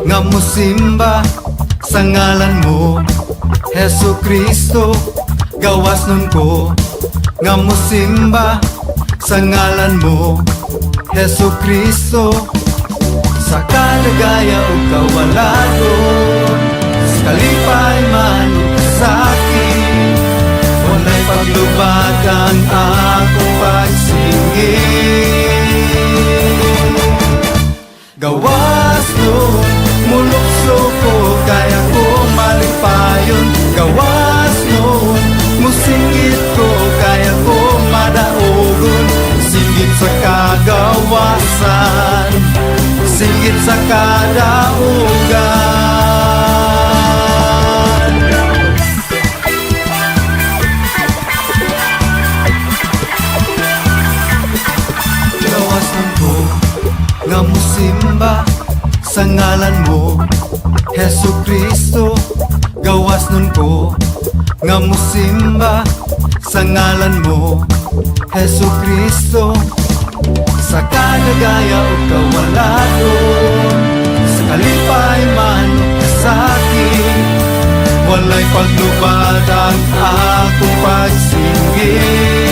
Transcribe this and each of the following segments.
Nga musimba sa ngalan mo, Hesu Kristo. Gawas nun ko nga musimba sa ngalan mo, Hesu Kristo. Sa kalagaya o kawalaton, sa kalipay man o kasakit, walay paglubad ang akong pagsingit. Gawas nun, mulukso ko, kaya ko malipayon. Gawas nun, musingit ko, kaya ko madaogon. Singgit sa kagawasan, singgit sa kadaugan. Gawas nun ko nga musimba sa ngalan mo, Hesu Kristo. Gawas nun ko nga musimba sa ngalan mo, Hesu Kristo. Sa kalagaya o kawalaton, sa kalipay man o kasakit, walay paglubad ang akong pagsingit.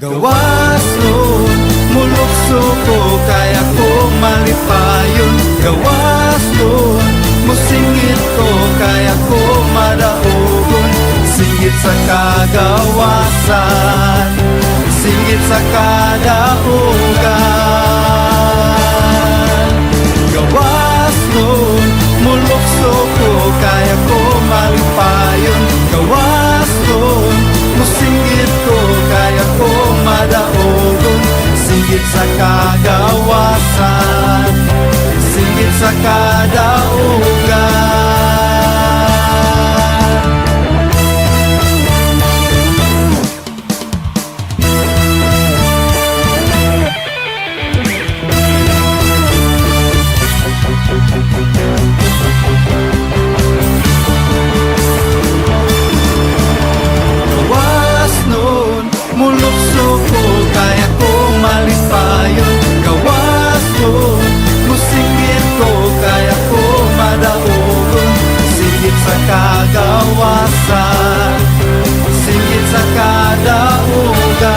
Gawas nun, mulukso ko, kaya ko malipayon. Gawas nun, musingit ko, kaya ko madaogon. Singit sa kagawasan, singit sa kadaugan. Gawas nun, mulukso ko, kaya ko malipayon. Gawas nun, musingit ko, kaya ko madaogon. Singit sa kagawasan, singit sa kadaugan. Gawas nun, mulukso ko, kaya ko malipayon. Gawas nun, musingit ko, kaya ko madaogon. Singit sa kagawasan, singit sa kadaugan.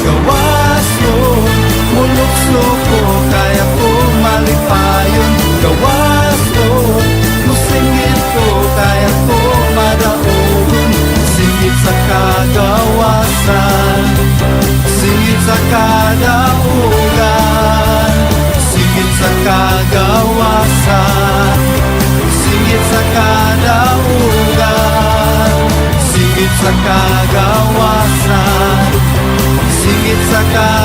Gawas nun, mulukso ko, kaya ko malipayon. Gawas nun, musingit ko, kaya ko madaogon. Singit sa kagawasan, singit sa kadaugan. Singit sa kagawasan, singit sa kadaugan. Singit sa kagawasan, singit sa kadaugan.